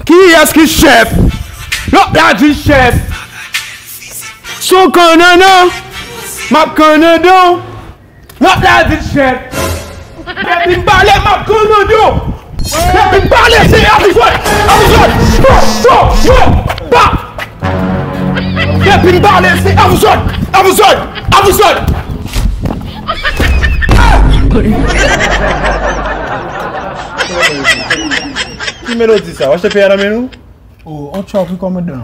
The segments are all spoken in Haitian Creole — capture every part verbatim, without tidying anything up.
Kiyès ki chèf? Lòt la di chèf. Son kannanan, m ap kannadan. Lòt la di chèf. Depi m pale, m ap kannadan. Depi m pale, se avizòd, avizòd. Yo, yo, yo, pa. Depi m pale, se avizòd, avizòd, avizòd. Ki melodi sa? W achte peye a nan men nou? Oh, on trap, wi, kòmandan.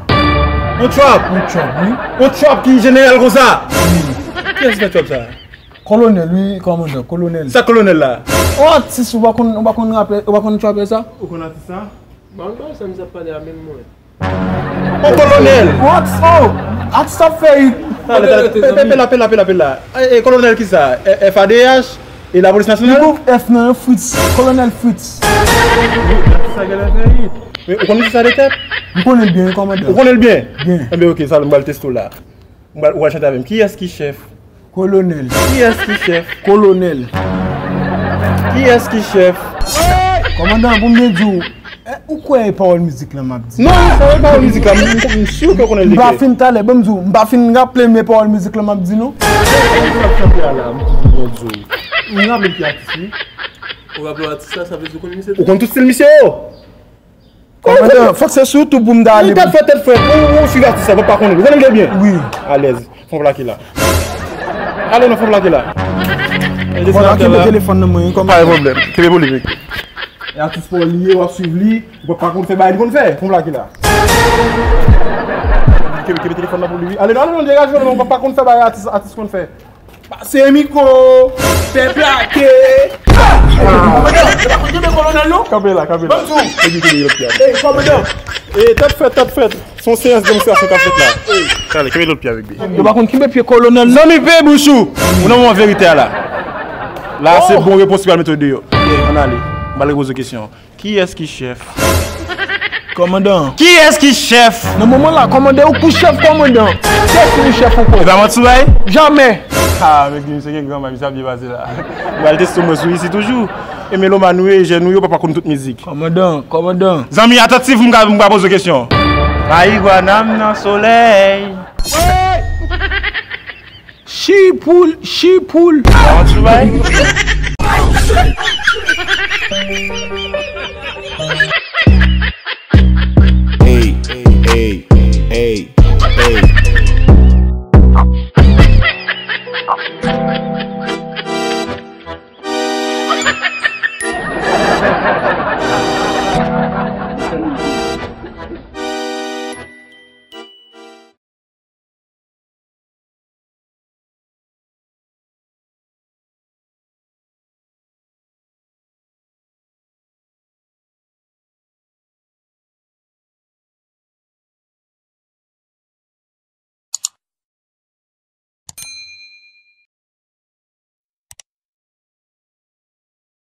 On trap? On trap, wi. On trap ki jeneral konsa? Wi. Kiyès ki fè trap sa? Kolonèl, wi, kòmandan, kolonèl. Sa kolonèl la? On atis, ou pa konn, ou pa konn rapè, ou pa konn trapè sa? Ou konn atis sa? Ban m ba sa m sa pale a menm mwen. On kolonèl. On atis, oh, atis ap fè it. Talè, talè. Pe, pe, pe la, pe la, pe la, pe la. E, e, kolonèl ki sa? E, F A D H? E lapolis nasyonal? Li gon F nan, Fritz. Kolonèl Fritz. Atis sa genlè fè it. Men ou konn sa de tèt? M konnen l byen, wi, kòmandan. Ou konnen l byen? Byen. Enben, oke, sa, m pral teste w la. M pral, ou pral chante avè m. Kiyès ki chèf? Kolonèl. Kiyès ki chèf? Kolonèl. Kiyès ki chèf? Kòmandan, pou m byen di w, eh, ou kwè e pawòl mizik lan m ap di? Non, sa e pawòl mizik la. M, m, m si ke w konnen l de kè. M pa fin talè, ban m di w, m pa fin raple m e pawòl mizik lan m ap di, non. Sa w ap chante a la, m di w. M raple m ki atis li. Ou raple w atis la, sa vle di w konn misye tou? Ou konn tout stil misye yo? Kòmandan, fòk se sou YouTube pou m ta ale. Tèt frèt, tèt frèt. Ou, ou swiv atis sa, w pa konnen. Ou konnen l byen? Wi. Alèz. Fon plake la. Ale non, fon plake la. Kòmandan, kenbe telefòn nan mwen, kòmandan. Pa gen pwoblèm. Kenbe polemik. E atis pa w li ye, w ap swiv li. Ou pa konn fè bagay li konn fè. Fon plake la. Kenbe, kenbe telefòn nan pou li, wi. Ale non, ale non, degaje w non, ou pa konn fè bagay atis, atis konn fè. Pase mikwo, fè plake. Kòmandan, yo pa konn kenbe kolonèl non? Kanpe la, kanpe la. Ban m di w. Epi kenbe lòt pye a. Ey, kòmandan. E tèt frèt, tèt frèt. Se yon seyans demonstrasyon k ap fèt la. Ey. Talè, kenbe lòt pye avèk li. Yo pa konn kenbe pye kolonèl non. Zanmi, peye bouch ou. Ou nan moman verite a la. La, se bon repons ki pral mete w deyò. Ann ale. M pral repoze w kesyon. Kiyès ki chèf? Kòmandan. Kiyès ki chèf? Nan moman la, kòmandan, ou kou chèf kòmandan. Kiyès ki pi chèf ankò? E pa manti w bay? Jamè. Ha, men ki misye gen gran bay, misye ap byen pase la. Ou al teste mwen sou isi toujou. E melomàn ou ye, jèn ou yo, pa, pa konn tout mizik. Kòmandan, kòmandan. Zanmi, atantif, m ka, m ka poze w kesyon. Marigwana m nan solèy. Chipoul, chipoul. Sa yon ti bay. Ey, ey, ey, ey.